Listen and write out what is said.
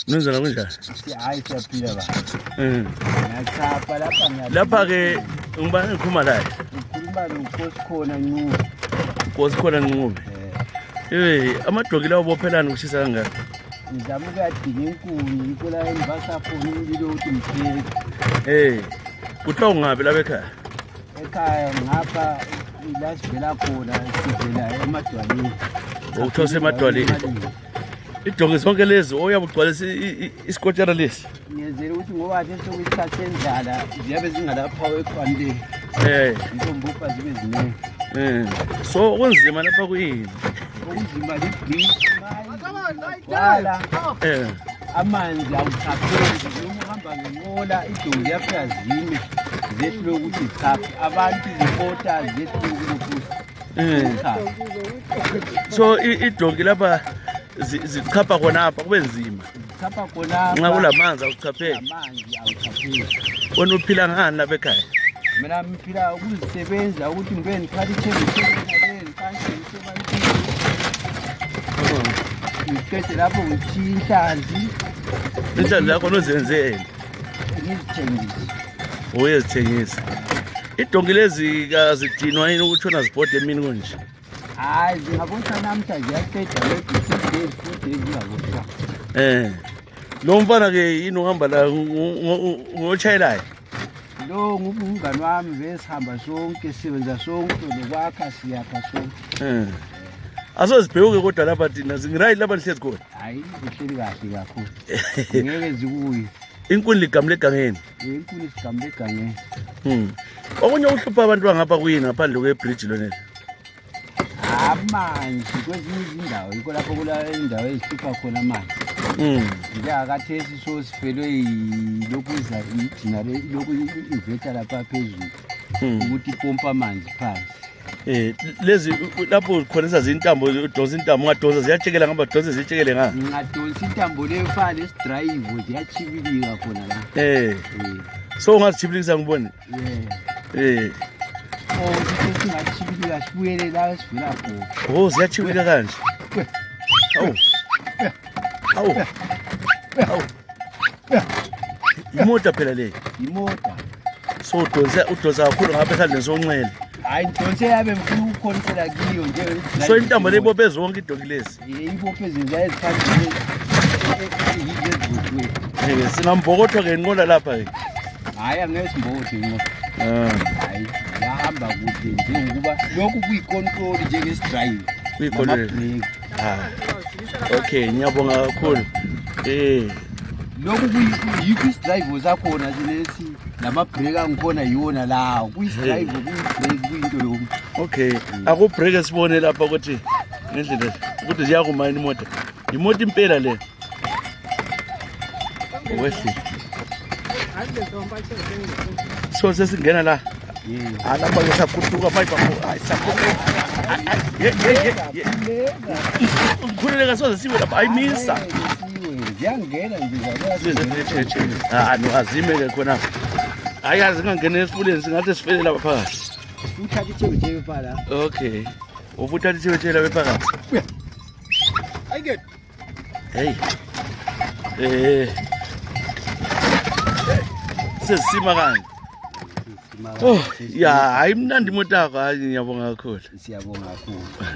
Mnumzana kunjani? Hayi siyaphila ba. Ngiyachapha lapha ngiya. Lapha ke ngibani ngikhuluma la? Ngikhuluma noNkosi khona Ncube. Nkosi khona Ncube. Eh, amadoki lawo bophelani ukushisa kangaka? Ngizama ukuyadinga inkuni yikho la engibasa khona umlilo ukuthi ngipheke. Eh. Kuthiwa ungabi lapha ekhaya? Ekhaya ngapha la sivela khona sivela emadwaleni. Ukuthiwa semadwaleni. Idongi zonke lezi oyabe ugcwalisa isikotshana lesi. Ngiyenzela ukuthi ngoba sesekuyisikhathi sendlala ziyabe zingalapha ekhwani le. Eh. Intombupha zibe ziningi. Eh. So kunzima lapha kuyini? Okunzima libridge. Wala. Eh. Amanzi awuchapheki noma uhamba ngenqola idongi liyafika zime zehlule ukuthi zichaphe abantu zipota zehlule ukuthi So idonki lapha zichapha khonapha kube nzima. Chapha khonapha. Nxa kulamanzi awuchapheki. Amanzi awuchapheki. Wena uphila ngani lapha ekhaya? Mina ngiphila ukuzisebenza ukuthi ngibe ngithwala ithembe ngiqanse ngisebantwini. Ngiqede lapho ngithiye inhlanzi. Inhlanzi yakho nozenzele. Ngizithengise. Uyezithengisa. Idonki lezi kazidinwa yini ukutshona zibhode emini kunje? Hayi zingaboshwa namhla ziyaqeda maybe 2 days 4 days zingaboshwa. Eh. Lo mfana ke yini uhamba la ngochayelayo? Lo ngumngani wami besihamba sonke sisebenza sonke nokwakha siyakha sonke. Eh. Asozibhewuke kodwa lapha thina zingiright lapha nihlezi khona. Hayi zihleli kahle kakhulu. Ngeke zikuye. Inkuni ligamule egangeni. Inkuni sigamule egangeni. Okunye okuhlupha abantu bangapha kuyini ngaphandle kwebridge lonelo? Amanzi kwezinye izindawo yikho lapho kula indawo ezihlupha khona amanzi. Njengakathesi so sifelwe yilokhu iza ijina lokhu i-inverter lapha phezulu ukuthi ipompa amanzi phansi. Eh lezi lapho khonisa zintambo udonsa intambo ungadonsa ziyatshekela ngaba donse zitshekele nga. Ngingadonsa intambo leyo fana lesidrayivo ziyatshibilika khona la. Eh. So ungazichibilikisa ngibone. Yeah. Eh. Oh, singatshibilika sibuyele la esivela khona. Oh ziyachibilika kanje. Awu. Awu. Awu. Imota phela le. Imota. So udonsa kakhulu ngapha esandleni sonxele. Hayi ngidonse yabe ngifuna ukukhonisela kiyo nje. So intambo le ibophe zonke idonki lezi. Ibophe zinja eziphansi ezibothiwe. Eh singambokotha ke inqola lapha ke. Hayi angeke simbokothe inqola. Ah. Hayi yahamba kude njengokuba lokhu kuyicontrol njengesidrayive. Kuyicontrol. Ah. Okay, ngiyabonga kakhulu. Eh. Lokhu yikho isidrayivo sakhona sinesi lama-brake angikhona yiwona lawo kuyisidrayivo kuyi-brake kuyinto yonke. Okay, aku-brake sibone lapha ukuthi ngendlela ukuthi ziyakuma yini imota. Imota impela le. Wehlile. So sesingena la. Ah lapha ke sakhuthuka manje bafo. Hayi sakhuthuka. Ye ye ye. Ngikhululeka soze siwe lapha ayimisa. Ziyangena nje. Ah no azime ke khona. Hayi azingangena esifuleni singathi sifele lapha phakathi. Uthatha ithebe phala. Okay. Ufuthatha ithebe lapha phakathi. Ayike. Hey. Eh. Sesima kanje. Oh, ya, hayi mnandi imoto yakho, hayi ngiyabonga kakhulu. Siyabonga kakhulu.